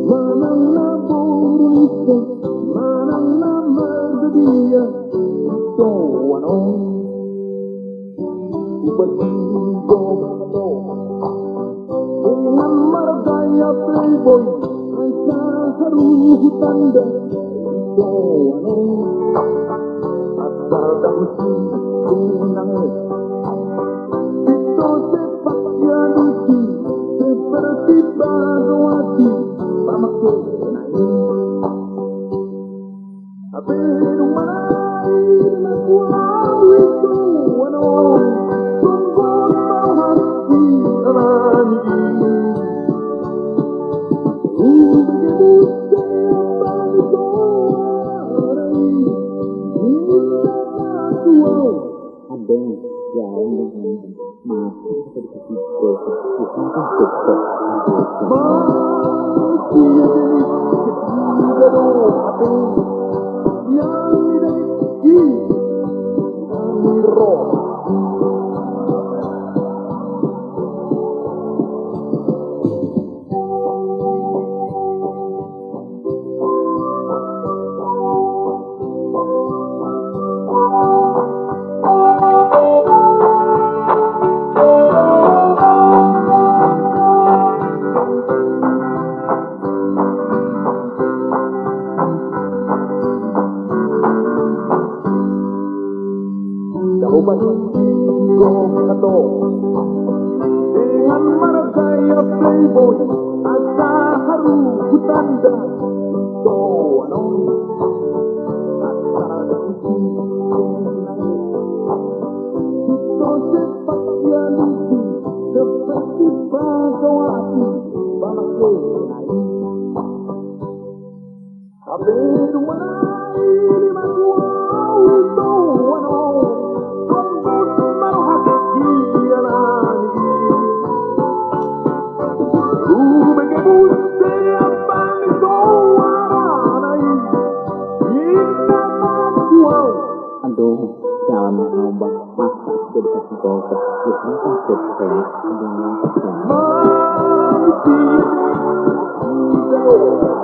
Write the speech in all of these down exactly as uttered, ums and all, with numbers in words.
Manang na boru ni ise, manang na marga dia, ito anon. Ubat di gok ato. Dengan marga ya playboy, angka haru hutanda, ito anon. Asal daun si kunang. Ito sepak ya duki, seperti bagawati, pamak nai. Hape rumah nai, rumah kuau itu, anon, tunggu rumah hati, alami. Udah buce, apa itu, alami. Ini rumah kuau. Adong, ya, ini. Dahoban di gok ato. Dengan marga ya playboy, angka haru hutanda, ito anon. Antara dan si kunang. Ito sepak ya duki, seperti bagawati, pamak nai. Hape rumah nai, rumah kuau itu, anon, tunggu rumah hati, alami. Ubege buce, apa itu, alami. Inna mati wau. Aduh, jangan ngomong. Masa jadi kasih bokeh. Ya, kenapa bokeh? Aduh, ya.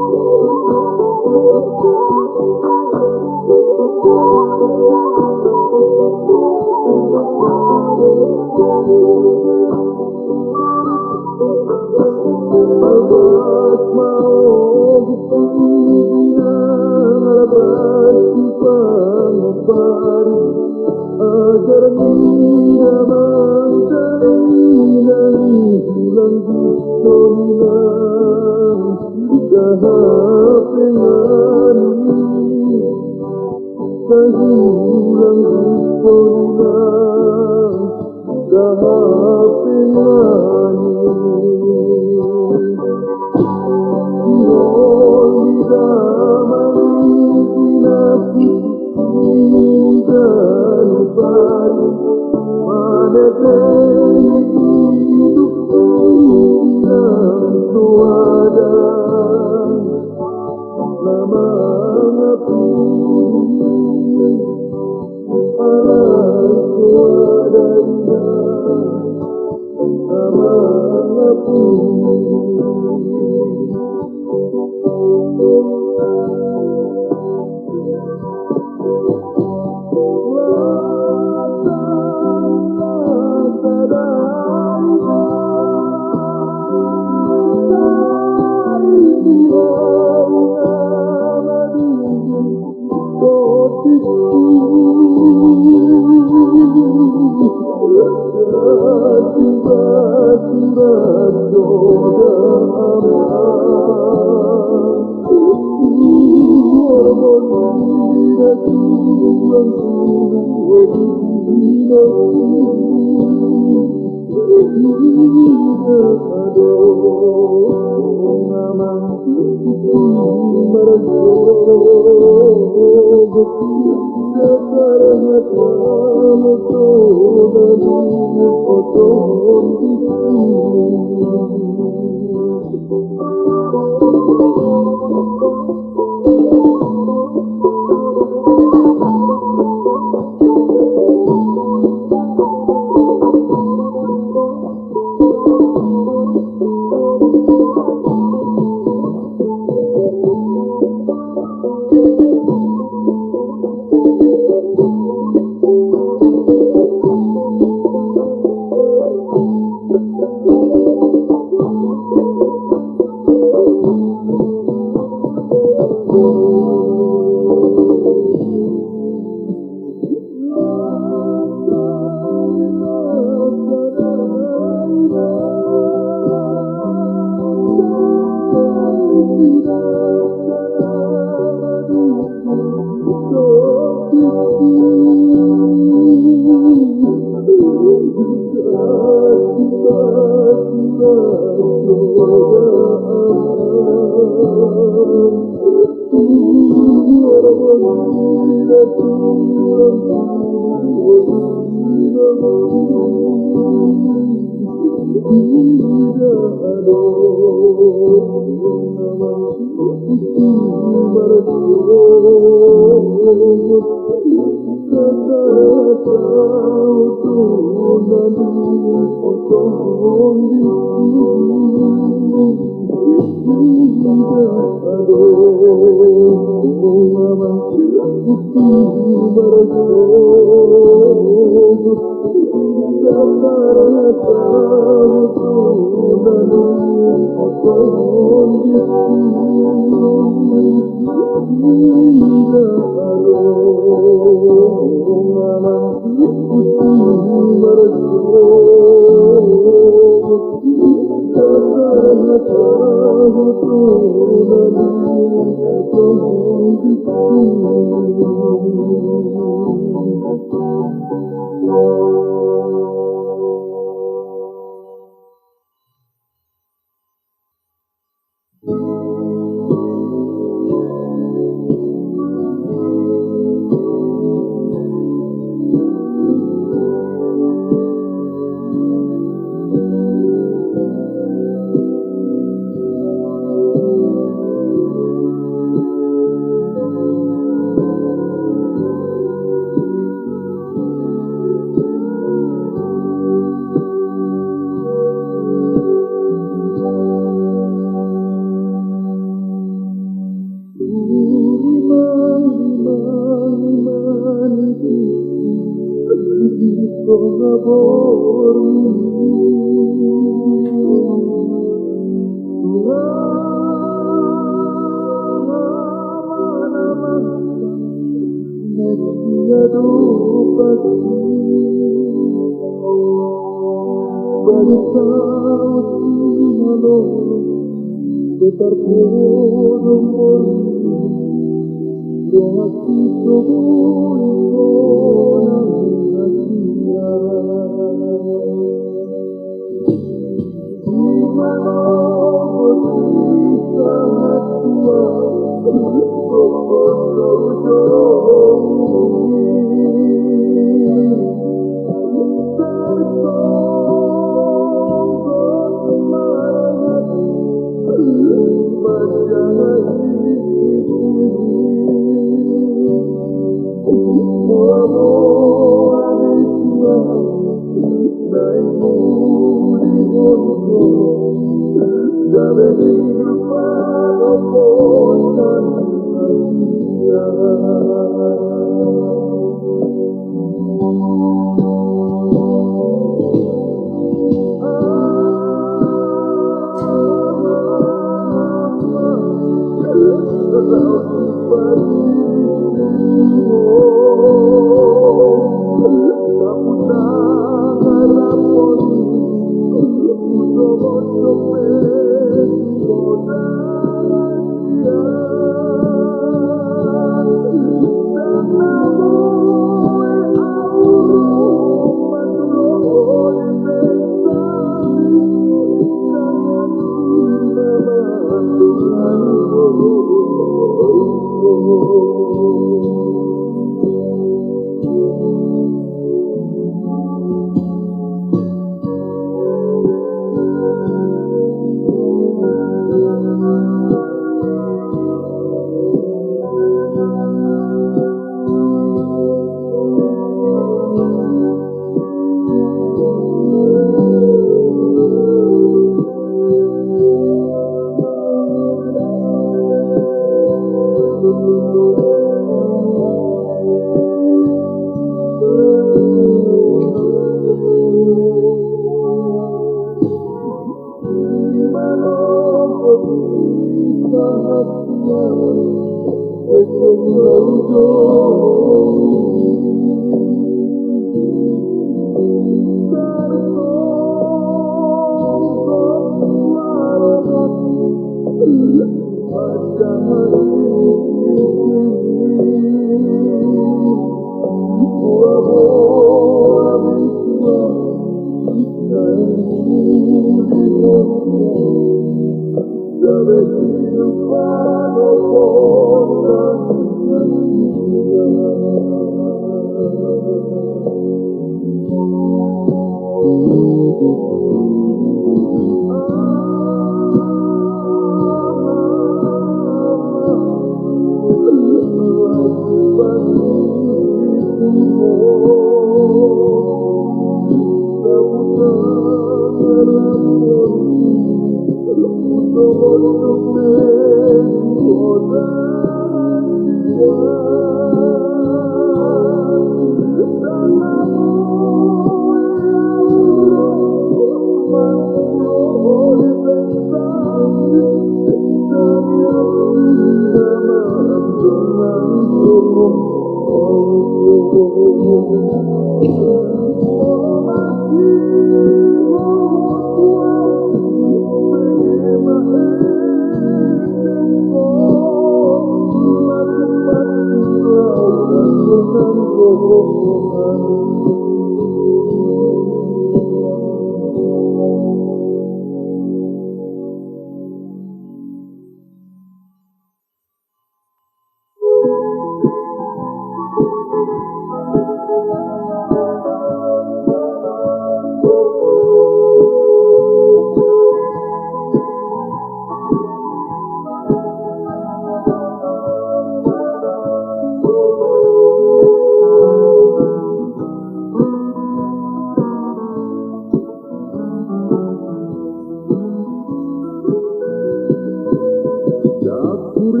Dapur i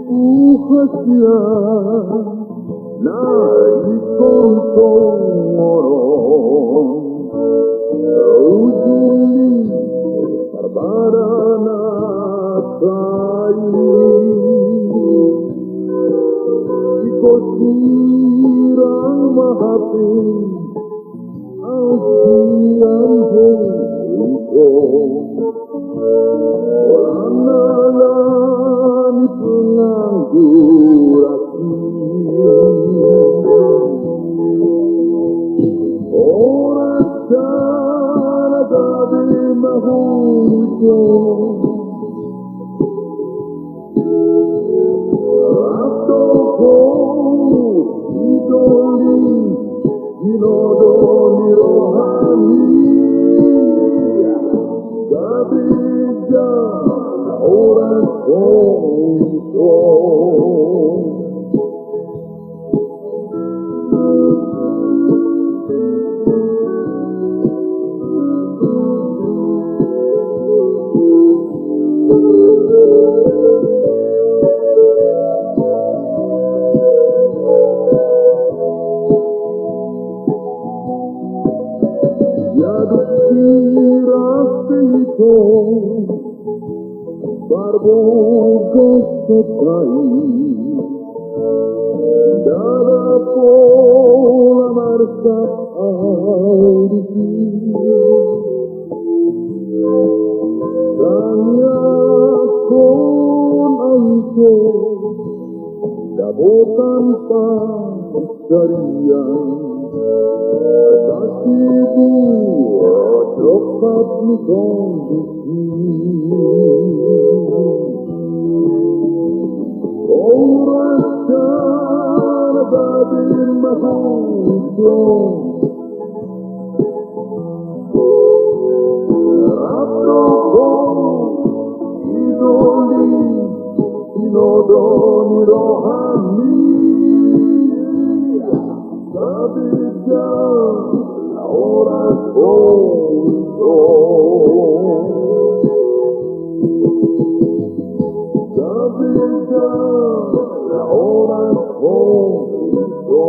tu hasian na ingkon tongoron, ujung ni parbada na sai. Ingkon sirang ma hape au sian ho ito. Holan ala ni pengangguran i, horas jala gabe ma ho ito. Rap do ho di doli, di nodo ni rohami, gabe jala horas ho ito. Ia dung sirang pe ito, parboru goso tai, ndada pola marsap au disi. Tangiangkon au ito, dapotan pansarian, sasidi rap ni kondisi. Horas jala gabe ma ho ito. Rap do ho di doli, di nodo ni rohami, gabe jala horas ho ito. Gabe jala horas ho ito.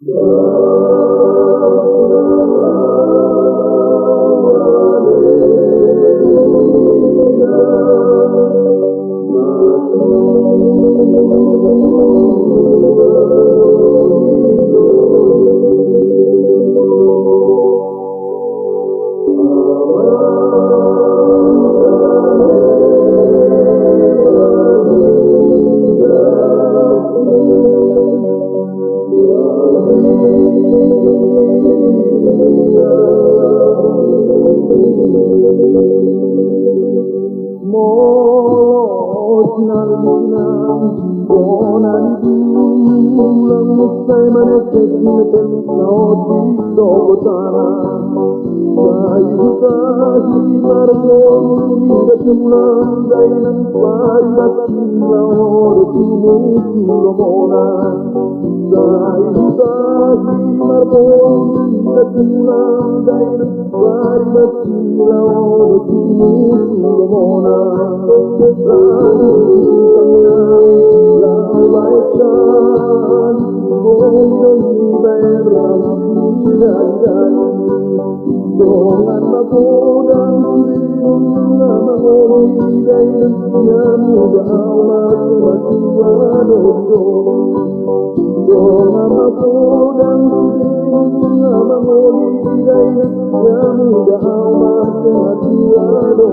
Molo tinallikna bona ni tulang, sai manetek ni tenda oti dohot tana. Sai hutahi marbolu ni tulang, dainang pariban ni laho dohot tulang bona. Sai hutahi marbolu ni tulang, dainang pariban ni laho dohot tulang bona. Dongan na godang sude na mangoli, dainang na muda ahu ma ate matua do. Dongan na godang sude na mangoli, dainang na muda ahu ma ate matua do.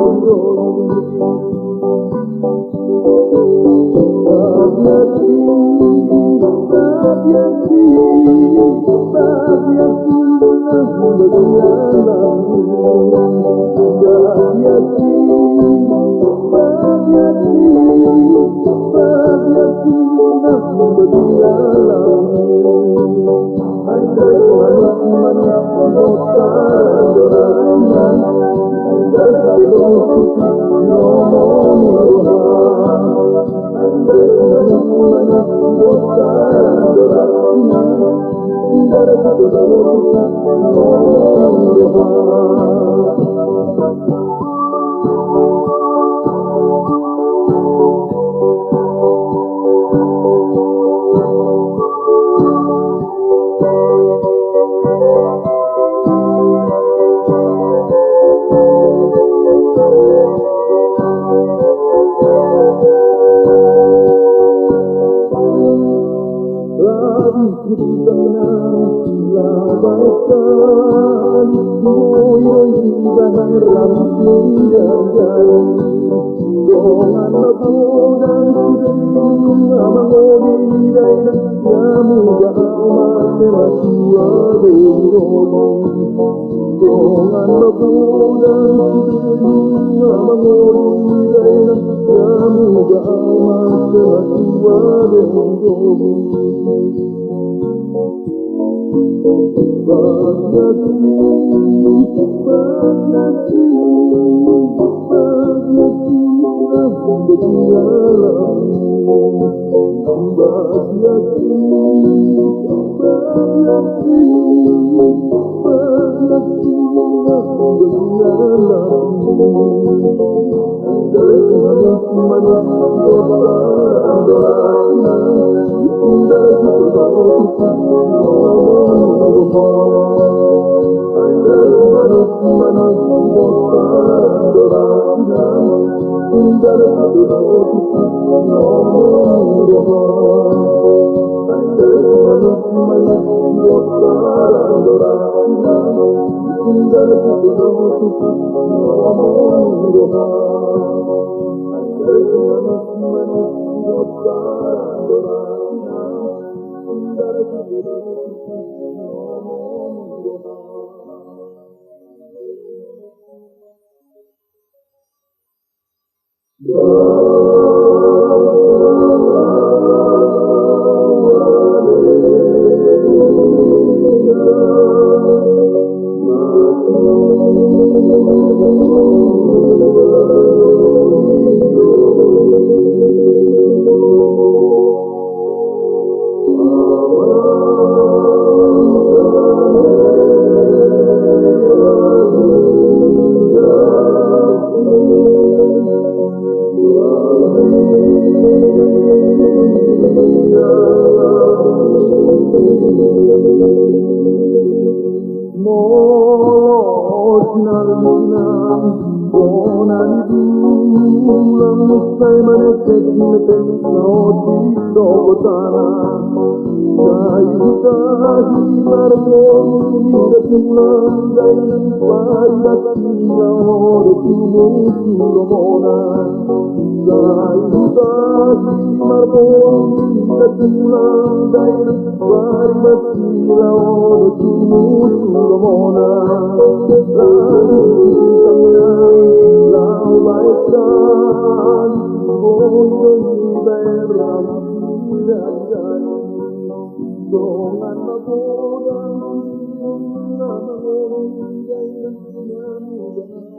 Bona ni tulang, sai manetek-netek saotik do hotana. Sai hutahi marboru ni tulang, sai pariban sila olo tu musu lomona. Sai hutahi marboru ni tulang, sai pariban sila olo tu musu lomona. Lalu bintangna laho baen sali, boi do dibaen rambu sian-sian. Dongan ma godang na mangolu di daerah na muda.